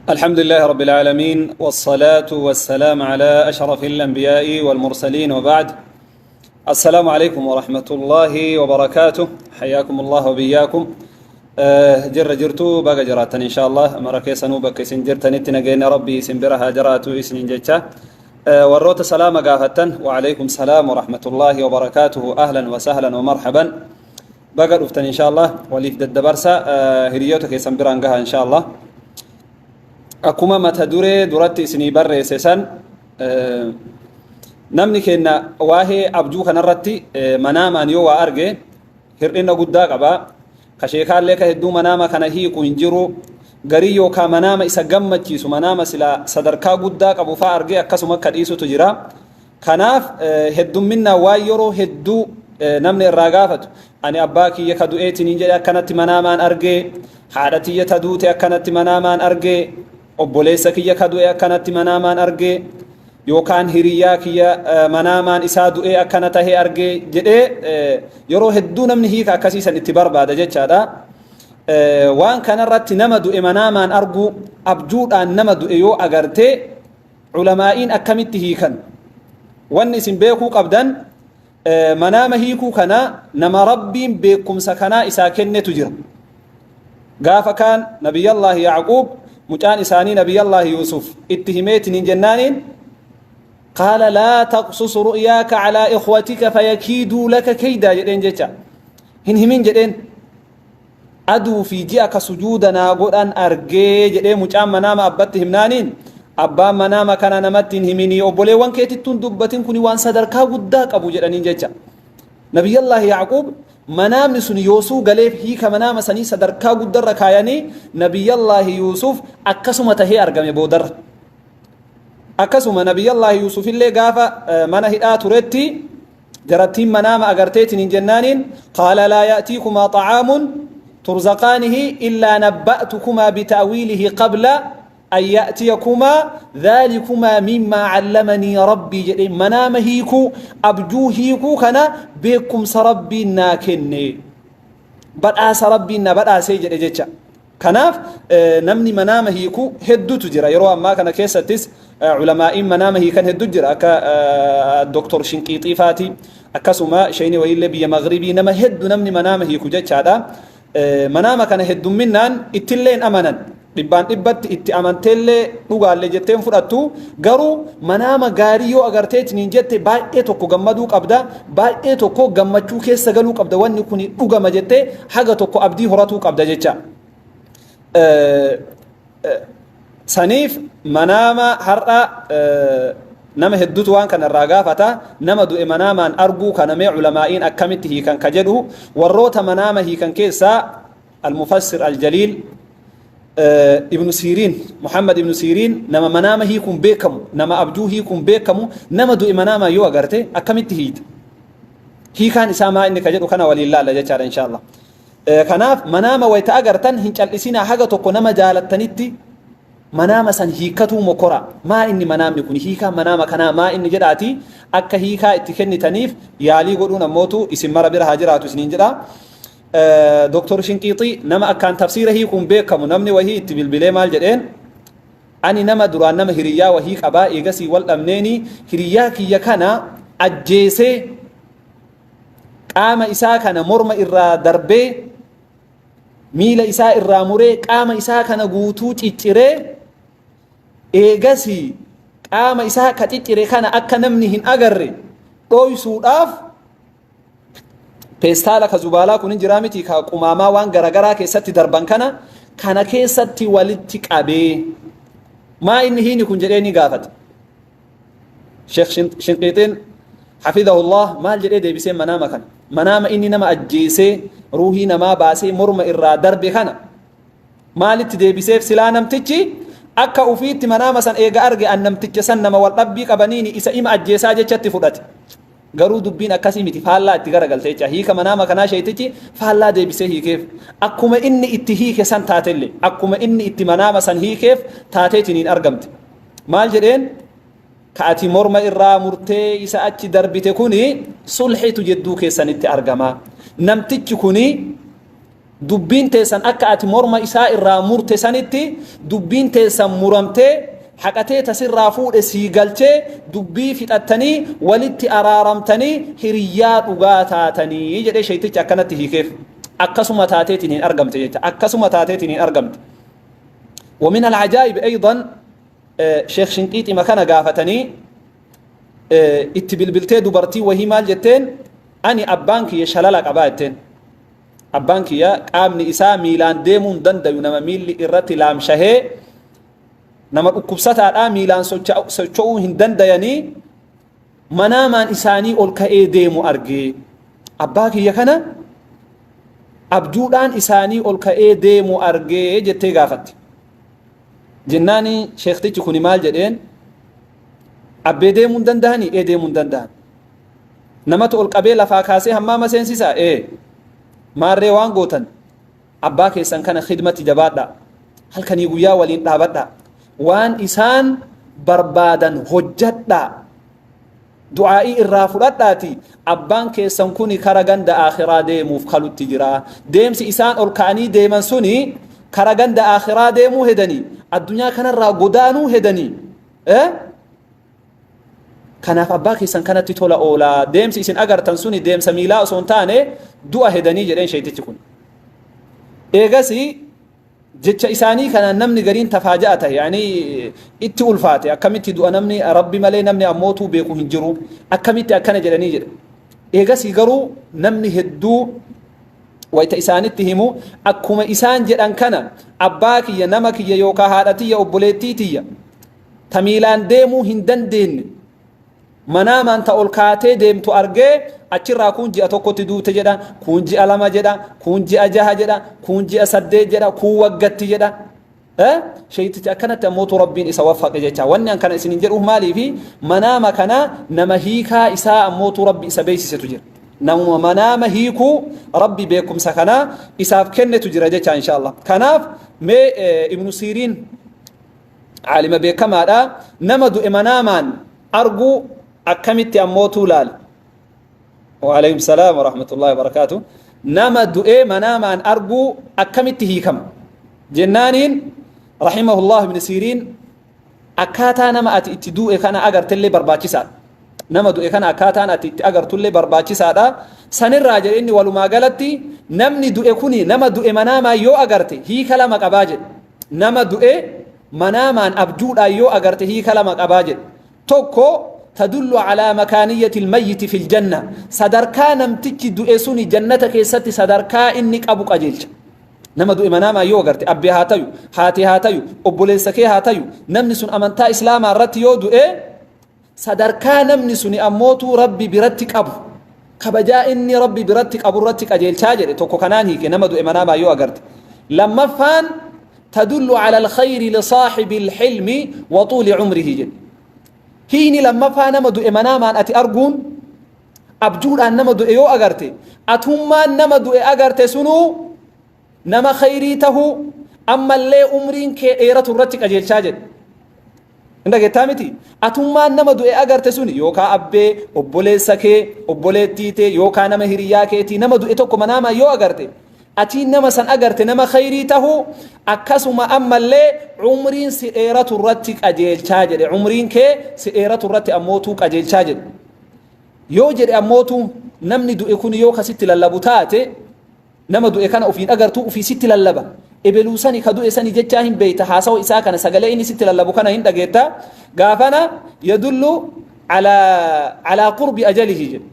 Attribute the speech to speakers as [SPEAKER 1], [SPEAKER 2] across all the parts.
[SPEAKER 1] الحمد لله رب العالمين، والصلاة والسلام على أشرف الأنبياء والمرسلين، وبعد. السلام عليكم ورحمة الله وبركاته، حياكم الله وبياكم. Jirra jirtu, baga jiraattan إن شاء الله. Mara keessanuu bakka isin jirtanitti nageenya Rabbii isin bira haa jiraatu isinin jecha. Warroota salaama gaafattan, وعليكم السلام ورحمة الله وبركاته، أهلا وسهلا ومرحبا. Baga dhuftan إن شاء الله. Waliif daddabarsa, hiriyoota keessan biraan gaha إن شاء الله. Akkuma mata duree duratti isinii barreesse san, namni kenna waa'ee abjuu kanarratti manaamaan yoo waa arge hir'ina guddaa qaba. Ka sheekaallee ka hedduu manaama kana hiiku hin jiru. Garii yookaan manaama isa gammachiisu, manaama sila sadarkaa guddaa qabu faa argee akkasuma akka dhiisutu jira. Kanaaf heddumminaan waan yeroo hedduu namni irraa gaafatu, ani abbaa kiyya ka du'eetiin jedhe akkanatti manaamaan argee, haadha tiyya ta duute akkanatti manaamaan argee, obboleessa kiyya ka du'e akkanatti manaamaan argee, yookaan hiriyyaa kiyya manaamaan isaa du'ee akkana tahee argee jedhee yeroo hedduu namni hiika akkasiisan itti barbaada jechaadha. Waan kanarratti nama du'e manaamaan arguu, abjuudhaan nama du'e yoo agartee, culamaa'iin akkamitti hiikan? Wanni isin beekuu qabdan, manaama hiikuu kana nama Rabbiin beekumsa kanaa isaa kennetu jira. Gaafa kaan Nabiyyallaahi Yacquub mucaan isaanii Nabiyyallaahi Yuusuf itti himeetiin hin jennaaniin, قال لا تقصص رؤياك على إخوتك فيكيدوا لك كيدا jedheen jecha. Hin himin jedheen. Aduu fi ji'a ka sujuuda naa godhan argee jedhee mucaan manaama abbatti himnaaniin, abbaan manaama kana namatti hin himinii, obboleewwan keetittuun dubbatin, kuni waan sadarkaa guddaa qabu jedhaniin jecha. Nabiyyallaahi Yacquub manaamni sun yoosuu galeef, hiika manaama sanii sadarkaa guddarra kaayanii, Nabiyyallaahi Yuusuf akkasuma tahee argame boodarra. Akkasuma Nabiyyallaahi Yuusuf illee gaafa mana hidhaa turetti jarattiin manaama agarteetiin hin jennaaniin, قال لا يأتيكما طعام ترزقانه إلا نبأتكما بتأويله قبل أن يأتيكما ذلكما مما علمني ربي jedhe. Manaama hiikuu, abjuu hiikuu kana beekumsa Rabbiin naa kenne, badhaasa Rabbiin na badhaasee jedhe jecha. Kanaaf namni manaama hiikuu hedduutu jira. Yeroo ammaa kana keessattis culamaa'iin manaama hiikan hedduu jira, akka Doktor Shinqiixii faati, akkasuma shayni wayiillee biyya Maghribii, nama hedduu namni manaama hiiku jechaadha. Manaama kana heddumminaan ittillee hin amanan, dhibbaan dhibbatti itti amanteellee dhugaallee jetteen fudhattu. Garuu manaama gaarii yoo agarteetiin hin jette, baay'ee tokko gammaduu qabda, baay'ee tokko gammachuu keessa galuu qabda, wanni kun dhugama jettee haga tokko abdii horatuu qabda jecha. Saniif manaama har'a nama hedduutu waan kana irraa gaafata. Nama du'e manaamaan arguu kana mee culamaa'iin akkamitti hiikan ka jedhu, warroota manaama hiikan keessaa المفسر الجليل Ibnu Siiriin, Muhammad Ibnu Siiriin, nama manaama hiikuun beekamu, nama abjuu hiikuun beekamu. Nama du'e manaamaan yoo agarte akkamitti hiita, hiikaan isaa maa inni ka jedhu kana waliin laalla jechaadha إن شاء الله. Kanaaf manaama wayta agartan hin cal'isinaa, haga tokko nama jaalattanitti manaama san hiikkatuu mokora. Maa inni manaamni kun, hiikaa manaama kanaa maa inni jedhaati akka hiikaa itti kennitaniif yaalii godhuun ammootu isin mara bira haa jiraatu isiniin jedha. Doktor Shinqiixii nama akkaan tafsiira hiikuun beekamu, namni wahii itti bilbilee maal jedheen? Ani nama duraan nama hiriyyaa wahii qabaa, eegasii wal dhabneeni, hiriyyaa kiyya kana ajjeesee, qaama isaa kana morma irraa darbee, miila isaa irraa muree, qaama isaa kana guutuu cicciree, eegasii qaama isaa ka ciccire kana akka namni hin agarre dhoysuudhaaf peestaala ka zubaalaa kun hin jiraa miti, ka qumaamaa waan garagaraa keessatti darban kana keessatti walitti qabee, maa inni hiini kun jedhee ni gaafate. Sheekh Shinqiixiin حفظه الله maal jedhee deebisee? Manaama kana, manaama inni nama ajjeesee, ruuhii namaa baasee, morma irraa darbe kana maalitti deebiseef? Silaa namtichi akka ufiitti manaama san eega arge, an namticha san nama wal dhabbii qabaniini isa ima ajjeesaa jechatti fudhate. Garuu dubbiin akkasii miti, faallaa itti garagalte jecha. Hiika manaama kanaa sheeytichi faallaa deebisee hiikeef. Akkuma inni itti hiike san taatellee, akkuma inni itti manaama san hiikeef taateetiin hin argamte. Maal jedheen? Ka ati morma irraa murtee isa achi darbite kuni sulxitu jedduu keessanitti argama. Namtichi kuni Dubbiin teessan akka ati morma isaa irraa murte sanitti dubbiin teessan muramtee haqatee tasirraa fuudhe sii galchee dubbii fixattanii walitti araaramtanii hiriyyaa dhugaa taatanii jedhee sheeytichi akkanatti hiikeef. Akkasuma taateetiin hin argamte jecha. Akkasuma taateetiin hin argamte. ومن العجائب أيضا sheekh Shinqiixima kana gaafatanii itti bilbiltee dubartii wahii maal jetteen? Ani abbaan kiyya shalala qabaa jetteen. Abbaan kiyya qaamni isaa miilaan deemuu hin dandayu, nama miilli irratti laamshahee, nama dhukkubsataadhaa, miilaan socho'uu hin dandayanii, manaamaan isaanii ol ka'ee deemu argee, abbaa kiyya kana abjuudhaan isaanii ol ka'ee deemu argee jettee gaafatte. Jennaani sheektichi kuni maal jedheen? Abbee deemuu hin dandahanii? Ee, deemuu hin dandahan. Namatu ol qabee lafaa kaasee hammaama seensisaa? Ee. Maarree waan gootan, abbaa keessan kana khidmatti jabaadhaa, halkanii guyyaa waliin dhaabadhaa, waan isaan barbaadan hojjadhaa, du'aa'ii irraa fudhadhaati, abbaan keessan kuni kara ganda aakhiraa deemuuf kalutti jira. Deemsi isaan ol ka'anii deeman suni kara ganda aakhiraa deemuu hedanii, addunyaa kanarraa godaanuu hedanii. Kanaaf abbaa keessan kanatti tola oolaa. Deemsi isin agartan suni deemsa miilaa osoo hin taane du'a hedanii jedheen sheeytichi kun. Eegasi jecha isaanii kanaan namni gariin tafaaja'a ta'e, yaani itti ulfaate. Akkamitti du'a namni Rabbi malee namni ammootuu beeku hin jiru, akkamitti akkana jedhanii jedhe. Eegasii garuu namni hedduu wayta isaanitti himu, akkuma isaan jedhan kana abbaa kiyya, nama kiyya yookaan haadha tiyya, obboleettii tiyya ta miilaan deemuu hin dandeenye manaamaan ta ol kaatee deemtu argee, achirraa kun ji'a tokkotti duute jedha, kun ji'a 2 jedha, kun ji'a 6 jedha, kun ji'a 8 jedha, kun waggatti jedha. Sheeytichi akkanatti ammootu Rabbiin isa waffaqe jecha. Wanni an kana isinin jedhuuf maaliifi? Manaama kana nama hiikaa isaa ammootu Rabbi isa beeksisetu jira. Namuma manaama hiikuu Rabbi beekumsa kana isaaf kennetu jira jecha, insha Allah. Kanaaf mee Ibnu Siiriin aalima beekamaadha. Nama du'e manaamaan arguu akkamitti ammootuu laal. Waalaikum salaam wa rahmatullahi wa barakaatu. Nama du'ee manaamaan arguu akkamitti hiikama? Jennaaniin rahimahullah Ibn Siiriin, akkaataa nama ati itti du'e kana agartellee barbaachisaadha. Nama du'e kana akkaataan ati itti agartullee barbaachisaadha. Sanirraa jedhe inni, walumaa galatti namni du'e kuni nama du'e manaamaan yoo agarte hiika lama qabaa jedhe. Nama du'e manaamaan abjuudhaan yoo agarte hiika lama qabaa jedhe. Tokko, tadullu calaa makaaniyyati almayyiti fil janna, sadarkaa namtichi du'e suni jannata keessatti sadarkaa inni qabu qajeelcha. Nama du'e manaamaan yoo agarte, abbee haa tayu, haatee haa tayu, obboleessa kee haa tayu, namni sun amantaa Islaamaa irratti yoo du'e, sadarkaa namni suni ammootuu Rabbi biratti qabu, kabajaa inni Rabbi biratti qabu irratti qajeelchaa jedhe. Tokko kanaan hiike nama du'e manaamaan yoo agarte. Lammaffaan, tadullu cala alkhayri lisaaxibi alxilmi wa tuuli cumrihi jedhe. Hiini lammaffaa, nama du'e manaamaan ati arguun, abjuudhaan nama du'e yoo agarte, atummaan nama du'e agarte sunuu nama khayrii tahuu, ammallee umriin kee dheeratu irratti qajeelchaa jedhe. Hin dhageettaa miti? Atummaan nama du'e agarte suni, yookaa abbee, obboleessa kee, obboleettii tee, yookaa nama hiriyaa keetii, nama du'e tokko manaamaan yoo agarte, atiin nama san agarte nama khayrii tahuu, akkasuma ammallee umriin si dheeratu irratti qajeelchaa jedhe. Umriin kee si dheeratu irratti ammootuu qajeelchaa jedhe. Yoo jedhe ammootuu namni du'e kun yoo kasitti lallabu taate, nama du'e kana ofiin agartuu ofii sitti lallaba. Ebeluu sani ka du'e sani jechaa hin beeyta, haasawa isaa kana, sagalee inni sitti lallabu kana hin dhageetta. Gaafana yadullu calaa qurbi ajalihi jedhe.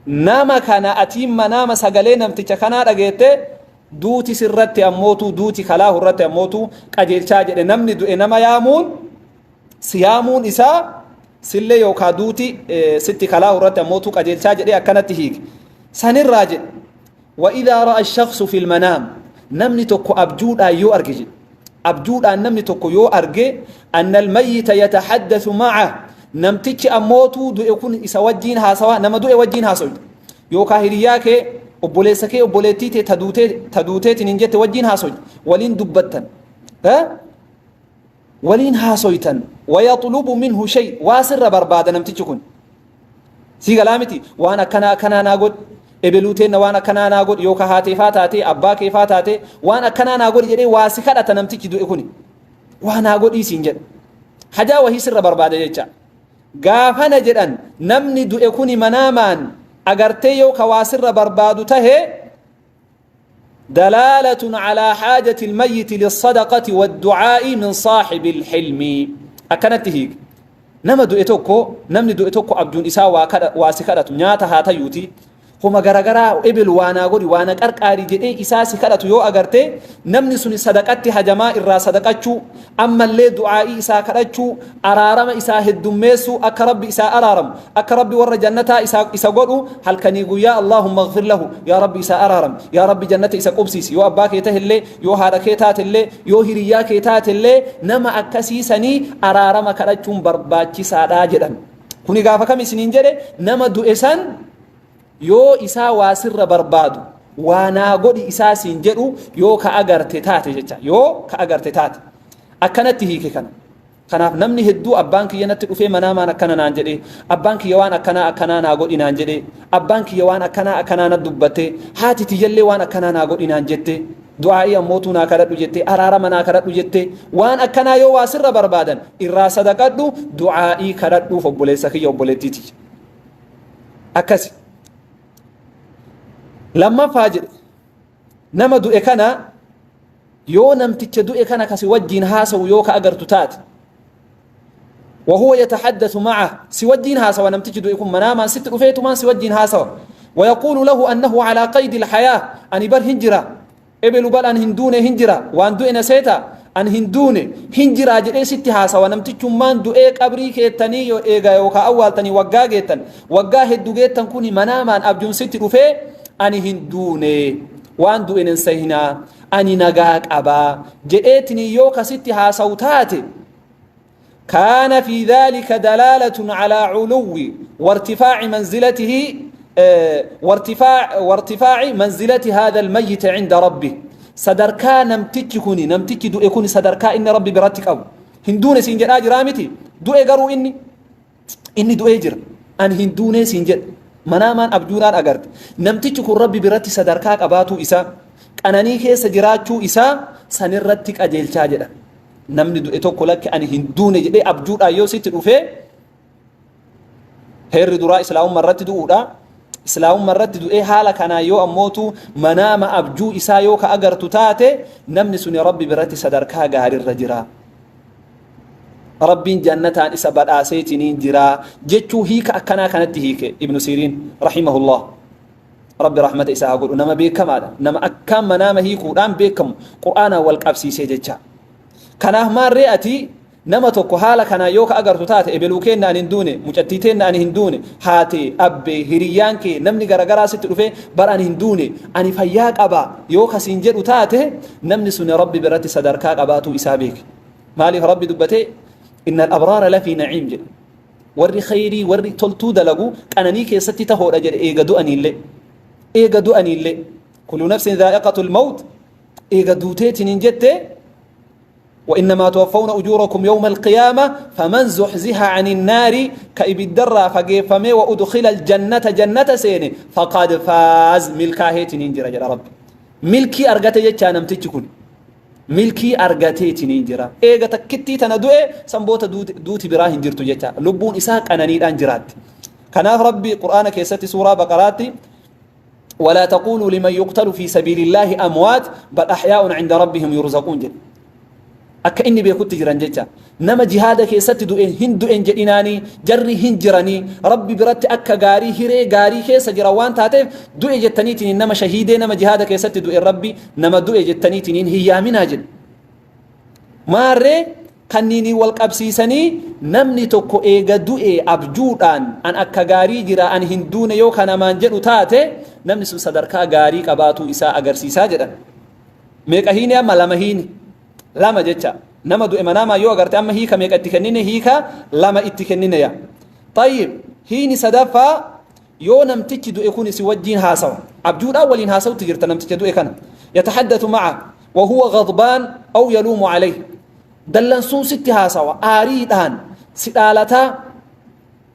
[SPEAKER 1] Nama kana atiin manaama sagalee namticha kanaa dhageette, duuti sirratti ammootuu duuti kalaahu irratti ammootuu qajeelchaa jedhe. Namni du'e nama yaamuun, si yaamuun isaa sillee yookaa duuti sitti kalaahu irratti ammootuu qajeelchaa jedhee akkanatti hiike. Sanirraa jedhe, وإذا رأى الشخص في المنام, namni tokko abjuudhaan yoo arge jedhe, abjuudhaan namni tokko yoo arge, أن الميت يتحدث معه, namtichi ammootuu du'e kun isa wajjiin haasawaa, nama du'e wajjiin haasawu, yookaa hiriyaa kee, obboleessa kee, obboleettii tee ta duuteetiin hin jette wajjiin haasawu, waliin dubbattan, waliin haasoytan, ويطلب منه شيء, waa sirra barbaada namtichi kun, sii galaa miti? Waan akkanaa akkanaa naa godhi, Ebeluu teenna waan akkanaa naa godhi yookaan haateefaa taatee abbaa keefaa taatee waan akkanaa naa godhi jedhee waa si kadhata namtichi du'e kuni. Waa naa godhii siin jedha. Hajaa wahii sirra barbaada jecha. Gaafana jedhan namni du'e kuni manaamaan agartee yoo ka waa sirra barbaadu tahe دلالة على حاجة الميت للصدقة والدعاء من صاحب الحلم. أكنت هيك nama du'e tokko, namni du'e tokko abjuun isaa waa si kadhatu, nyaata haa tayuuti, homa garagaraa, ebelu waa naa godhi, waa na qarqaari jedhee isaa si kadhatu yoo agarte, namni suni sadaqatti hajamaa, irraa sadaqachuu, ammallee du'aa'ii isaa kadhachuu, araarama isaa heddummeessuu, akka Rabbi isaa araaramu, akka Rabbi warra jannataa isa godhu halkanii guyyaa اللهم اغفر له, yaa Rabbi isaa araaram, yaa Rabbi jannata isa qubsiisi. Yoo abbaa kee tahillee, yoo haadha kee taatellee, yoo hiriyyaa kee taatellee, nama akkasiisanii araarama kadhachuun barbaachisaadha jedhan. Kuni gaafa kam isiniin jedhe? Nama du'e san yoo isaa waa sirra barbaadu, waa naa godhi isaa siin jedhu yoo ka agarte taate jecha. Yoo ka agarte taate akkanatti hiike kana. Kanaaf namni hedduu abbaan kiyya natti dhufee manaamaan akkana naan jedhe, abbaan kiyya waan akkanaa akkanaa naa godhi naan jedhe, abbaan kiyya waan akkanaa akkanaa na dubbatte, haati tiyyallee waan akkanaa naa godhi naan jette, du'aa'ii ammootuu naa kadhadhu jette, araarama naa kadhadhu jette. Waan akkanaa yoo waa sirra barbaadan irraa sadaqadhu, du'aa'ii kadhadhuuf, obboleessa kiyya, obboleettiiti. Akkasi. Lammaffaa jedhe, nama du'e kana yoo namticha du'e kana kasi wajjiin haasawu yoo ka agartu taate, وهو يتحدث معه, si wajjiin haasawa, namtichi du'e kun manaamaan sitti dhufeetumaan si wajjiin haasawa, ويقول له أنه على قيد الحياة, ani bar hin jira, ebelu bal an hin duune, hin jira, waan du'e na seeta, an hin duune, hin jira jedhee sitti haasawa. Namtichummaan du'ee qabrii keettanii yoo eega yookaan awwaaltanii waggaa geettan, waggaa hedduu geettan, kuni manaamaan abjuun sitti dhufee ani hin duune, waan du'e hin sehinaa, ani nagaa qabaa jedheetini yoo kasitti haasawu taate, كان في ذلك دلالة على علو وارتفاع منزلته وارتفاع منزلة هذا الميت عند ربه. Sadarkaa namtichi kuni, namtichi du'e kuni, sadarkaa inni Rabbi biratti qabu. Hin duune siin jedhaa jiraa miti? Du'e garuu inni du'ee jira, ani hin duune siin jedha, manaamaan abjuudhaan agarte. Namtichi kun Rabbi biratti sadarkaa qabaatuu isaa, qananii keessa jiraachuu isaa sanirratti qajeelchaa jedha. Namni du'e tokko lakki ani hin duune jedhee abjuudhaan yoo sitti dhufee, heerri duraa Islaamummaa irratti du'uudha. Islaamummaa irratti du'ee haala kanaa yoo ammootu manaama abjuu isaa yoo ka agartu taate, namni suni Rabbi biratti sadarkaa gaariirra jira. Rabbiin jannataan isa badhaaseetiniin jira jechuu hiika akkanaa kanatti hiike Ibnu Siriin رحمه الله. Rabbi rahmata isaa haa godhu. Nama beekamaadha. Nama akkaan manaama hiikuudhaan beekamu, Qur'aanaan wal qabsiisee jecha. Kanaaf maarree ati nama tokko haala kanaa yoo ka agartu taate, ebeluu keenna ani hin duune, mucattii teenna ani hin duune, haatee, abbee, hiriyyaan kee, namni garagaraa sitti dhufe bar ani hin duune, ani fayyaa qaba yoo kasiin jedhu taate, namni suni Rabbi biratti sadarkaa qabaatuu isaa beeke. Maaliif? Rabbi dubbatee إن الأبرار لفي نعيم jedhe. Warri khayrii, warri toltuu dalagu qananii keessatti tahoodha jedhe eega du'aniillee. Eega du'aniillee. كل نفس ذائقة الموت, eega duuteetiin jette. وإنما توفون أجوركم يوم القيامة فمن زحزح عن النار, كإبدرا فقيفمي, وأدخل الجنة, جنة سيني, فقد فاز, milkaaheetiin jira jedha Rabbi. Milkii argate jechaa. Namtichi kun milkii argateetiin jira. Eega takkittii tana du'e sanboota duuti biraa hin jirtu jecha, lubbuun isaa qananiidhaan jiraatti. Kanaaf Rabbi Qur'aana keessatti suuraa Baqaraatti ولا تقولوا لمن يقتل في سبيل الله أموات بل أحياء عند ربهم يرزقون jedhe. Akka inni beekutti jiran jecha. Nama jihaada keessatti du'e hin du'en jedhinaanii, jarri hin jiranii, Rabbi biratti akka gaarii hiree gaarii keessa jira waan taateef, du'e jettaniitiin nama shahiidee, nama jihaada keessatti du'e, Rabbi nama du'e jettaniitiin hin yaaminaa jedhe. Maarree kanniinii wal qabsiisanii, namni tokko eega du'e abjuudhaan an akka gaarii jira, an hin duune yoo kanamaan jedhu taate, namni sun sadarkaa gaarii qabaatuu isaa agarsiisaa jedhan. Meeqa hiini amma? Lama hiini, lama jecha. Nama du'e manaamaa yoo agarte amma hiika meeqa itti kennine? Hiika lama itti kennine ya. طيب, hiini sadaffaa, yoo namtichi du'e kun si wajjiin haasawa, abjuudhaan waliin haasawutti jirta namticha du'e kana, يتحدث معه وهو غضبان أو يلوم عليه, dallansuun sitti haasawa, aariidhaan si dhaalataa,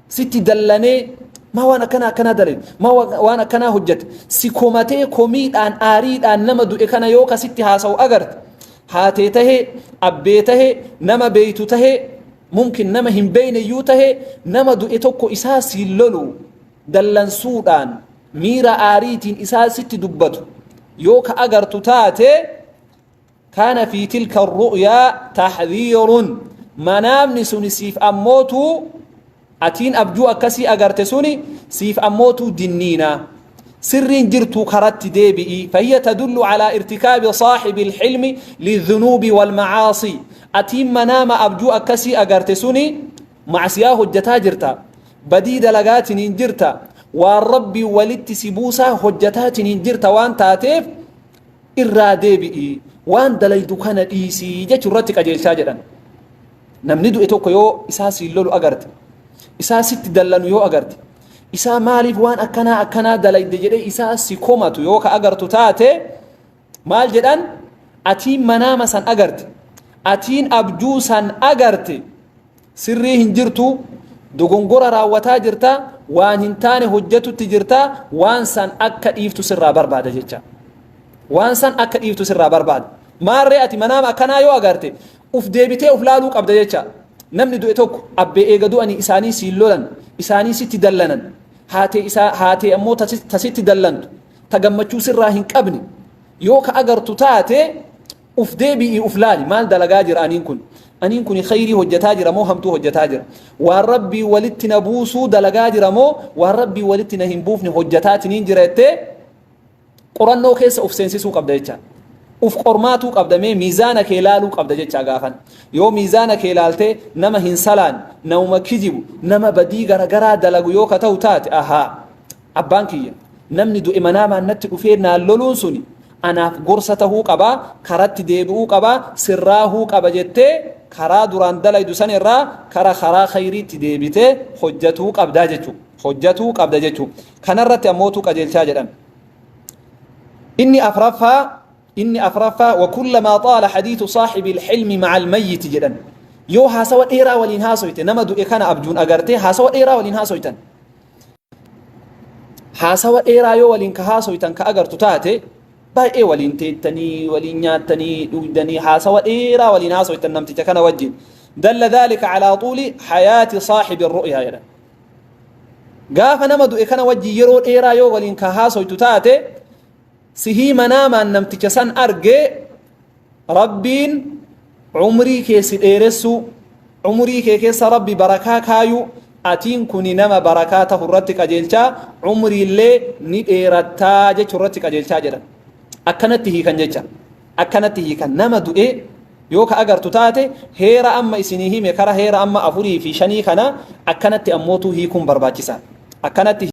[SPEAKER 1] sitti dallanee. Maa waan akkanaa akkanaa dalagde? Maa waan akkanaa hojjette? Si komatee komiidhaan aariidhaan nama du'e kana yoo kasitti haasa'u agarte, haatee tahee, abbee tahee, nama beeytu tahee, mumkin nama hin beeyne iyyuu tahee, nama du'e tokko isaa siin lolu dallansuudhaan miira aariitiin isaa sitti dubbatu yoo ka agartu taate, kaana fi tilka ru'yaa taxdhiirun, manaamni suni siif ammootu, atiin abjuu akkasii agarte suni siif ammootu dinniina, sirriin jirtu, karatti deebi'i. Fahiya tadullu calaa irtikaabi saaxibi ilxilmi lidhunuubi walmacaasi. Atiin manaama abjuu akkasii agarte suni macsiyaa hojjataa jirta, badii dalagaatiniin jirta, waan Rabbii walitti si buusaa hojjataatiniin jirta waan taateef, irraa deebi'i, waan dalaydu kana dhiisii jechuu irratti qajeelchaa jedhan. Namni du'e tokko yoo isaa siin lolu agarte, isaa sitti dallanu yoo agarte, isaa maaliif waan akkanaa akkanaa dalayde jedhee isaa si komatu yoo ka agartu taate, maal jedhan? Atiin manaama san agarte, atiin abjuu san agarte sirrii hin jirtu, dogongora raawwataa jirta, waan hin taane hojjetutti jirta, waan san akka dhiiftu sirraa barbaada jecha. Waan san akka dhiiftu sirraa barbaada. Maarree ati manaama akkanaa yoo agarte uf deebitee uf laaluu qabda jecha. Namni du'e tokko abbee eega du'anii isaanii siin lolan, isaanii sitti dallanan, haatee isaa haatee ammoo tasitti dallantu, ta gammachuu sirraa hin qabne yoo ka agartu taate, uf deebi'ii uf laali. Maal dalagaa jira aniin kun? Aniin kun khayrii hojjetaa jira moo hamtuu hojjetaa jira? Waan Rabbii walitti na buusuu dalagaa jira moo waan Rabbii walitti na hin buufne hojjetaatiniin jira jettee qorannoo keessa uf seensisuu qabda jecha. Uf qormaatuu qabda, mee miizaana kee laaluu qabda jecha gaafan. Yoo miizaana kee laaltee nama hin salaan, namuma kijibu, nama badii garagaraa dalagu yoo ka ta'u taate, ahaa, abbaan kiyya namni du'e manaamaan natti dhufee naan loluun suni anaaf gorsa tahuu qabaa, karatti deebi'uu qabaa, sirraahuu qaba jettee karaa duraan dalaydu san irraa kara karaa khayriitti deebitee hojjatuu qabdaa jechuu, hojjatuu qabda jechuu. Kanarratti ammootu qajeelchaa jedhan. Inni afraffaa, وكلما طال حديث صاحب الحلم مع الميت jedhan. Yoo haasawa dheeraa waliin haasoyte, nama du'e kana abjuun agartee haasawa dheeraa waliin haasoytan, haasawa dheeraa yoo waliin ka haasoytan ka agartu taate, baay'ee waliin teettanii, waliin nyaattanii, dhugdanii, haasawa dheeraa waliin haasoytan namticha kana wajjin, دل ذلك على طول حياة صاحب الرؤيا jedhan. Gaafa nama du'e kana wajjin yeroo dheeraa yoo waliin ka haasoytu taate, sihii manaamaan namticha san arge, Rabbiin umrii kee si dheeressuu, umrii kee keessa Rabbi barakaa kaayuu, atiin kuni nama barakaa tahu irratti qajeelchaa, umriillee ni dheerattaa jechuu irratti qajeelchaa jedhan. Akkanatti hiikan jecha, akkanatti hiikan. Nama du'e yoo ka agartu taate, heera amma isinii hime kara heera amma afurii fi shanii kana akkanatti ammootuu hiikuun barbaachisaa akkanatti.